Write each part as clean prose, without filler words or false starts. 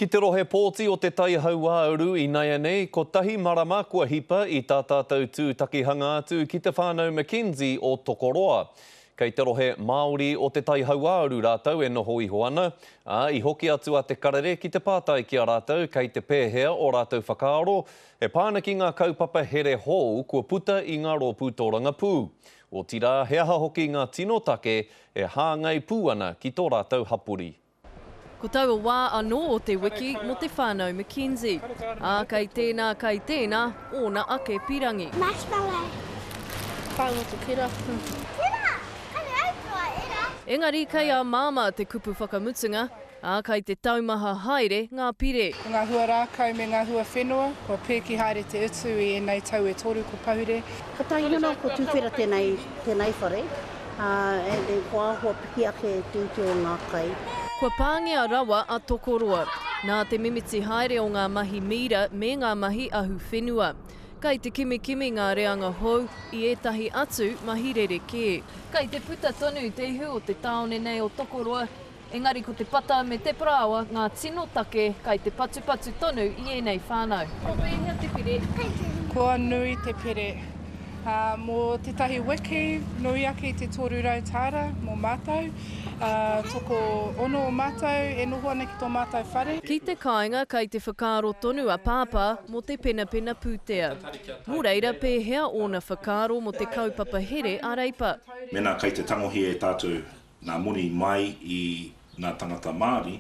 Ki te rohe pōti o Te Tai Hauāuru inaianei, kotahi marama kua hipa i tā tātou tūtakihanga atu ki te whānau McKenzie o Tokoroa. Kei te rohe Māori o Te Tai Hauāuru rātou e noho iho ana, ā, i hoki atu a Te Karere ki te pātai ki a rātou kei te pēhea ō rātou whakaaro e pā ana ki ngā kaupapa here hou kua puta i ngā rōpū tōrangapū. Otirā, he aha hoki ngā tino take e hāngai pū ana ki tō rātou hapori. Ko taua wā anō o te wiki mō te whānau McKenzie, ā, kei tēnā, kei tēnā ōna ake pirangi. Marshmallow. Whāinga te kura. Tira! Kare au kua era. Engari kei a Māmā te kupu whakamutunga, ā, kei te taumaha haere ngā pire. Ko ngā hua rākau me ngā hua whenua, kua pēki haere te utu i ēnei tau e toru ko pahure. Katahi ana ko tuwhera tenei, tenei whare, a, and then ko ahua piki ake te utu o nga kai. Kua pāngia rawa a Tokoroa, nā te mimiti haere o ngā mahi mīra me ngā mahi ahuwhenua. Kei te kimikimi ngā reanga hou i ētahi atu mahi rerekē. Kei te puta tonu te ihu o te tāone nei o Tokoroa, engari ko te pata me te parāoa ngā tino take kai te patupatu tonu i ēnei whānau. Ko pēhea te pire? Kua nui te pire. Mō tētahi wiki, nui ake i te 300 tāra mō mātou. Tokoono o mātou e noho ana ki tō mātou whare. Ki te kāinga kei te whakaaro tonu a Pāpā mō te penapena pūtea. Nō reira pēhea ōna whakaaro mō te kaupapa here a Reipa? Mēnā kei te tangohia e tātou ngā moni mai i ngā tangata Māori,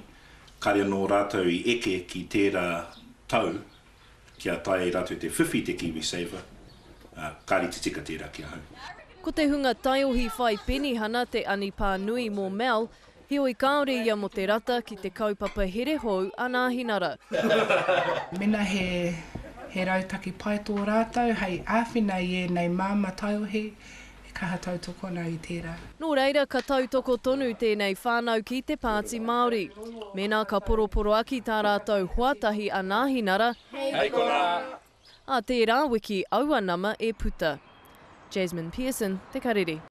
kāre anō rātou i eke ki tērā tau kia taea e rātou te whiwhi te KiwiSaver, ā, kāre i te tika tērā ki ahau. Ko te hunga taiohi whai penihana te anipā nui mō Mel, heoi kāore ia mō te rata ki te kaupapa here hou a Nāhinara. Mena he he rautaki pai tō rātou hei āwhina i ēnei māma taiohi, E kaha tautoko ana i tērā. Nō reira, ka tautoko tonu tēnei whānau ki te Pāti Māori. Mēnā ka poroporoaki tā rātou hoatahi a Nāhinara, Hei konā! Ā tērā wiki aua nama e puta. Jasmine Pearson, Te Karere.